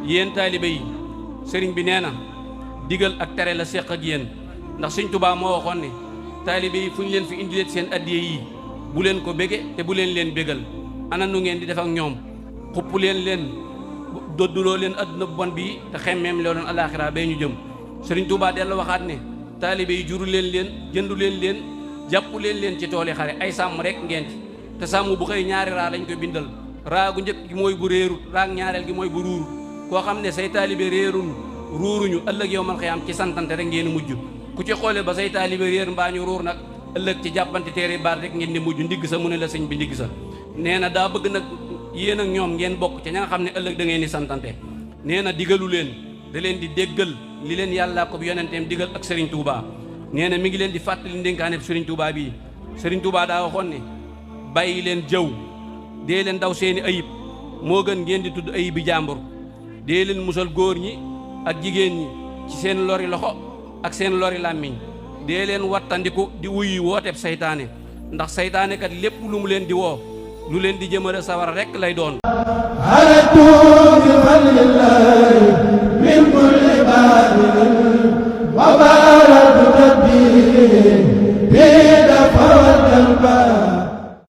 yéen taalibe yi sëriñ bi nee na digal ak tere la seq ak yéen ndax Sëriñ Tuubaa moo waxoon ne taalibe yi fu ñu leen fi indileet seen addiye yi bu leen ko bége te bu leen leen bégal ana nu ngeen di def ak ñoom xupp leen dodduloo leen adduna bu bon bii te xemmeem loo leen alaaxira bee ñu jëm Sëriñ Tuubaa dellu waxaat ne taalibe yi juru leen jëndu leen jàpp leen ci tooli xare ay sàmm rek ngeen ci te sàmm bu xëy ñaari raa lañ ko bindal raa gu njëkk gi mooy bu réerut raa ñaareel gi mooy bu ruurut koo xam ne say taalibe ruuruñu ëllëg yow man xiyaam ci santante rek ngeen mujj ku ci xoole ba say taalibe réer mbaa ñu ruur nag ëllëg ci jàppante téere baat rek ngeen di mujj ndigg sa mu ne la sëñ bi ndigg sa nee na daa bëgg nag yéen ak ñoom ngeen bokk ci ña nga xam ne ëllëg da ngeen di santante nee na digalu leen da leen di déggal li leen yàlla ko yonenteem digal ak Serigne Touba nee na mi ngi leen di fàttali ndénkaane Serigne Touba bii Serigne Touba daa waxoon ne bàyyi leen jëw dee leen daw seeni ayib moo gën ngeen di tudd ayib bi jàmbur dee leen musal góor ñi ak jigéen ñi ci seen lori loxo ak seen lori làmmiñ dee leen wattandiku di wuyu wooteeb saytaane ndax saytaane kat lépp lu mu leen di woo lu leen di jëmale sawara rekk lay doon min kulli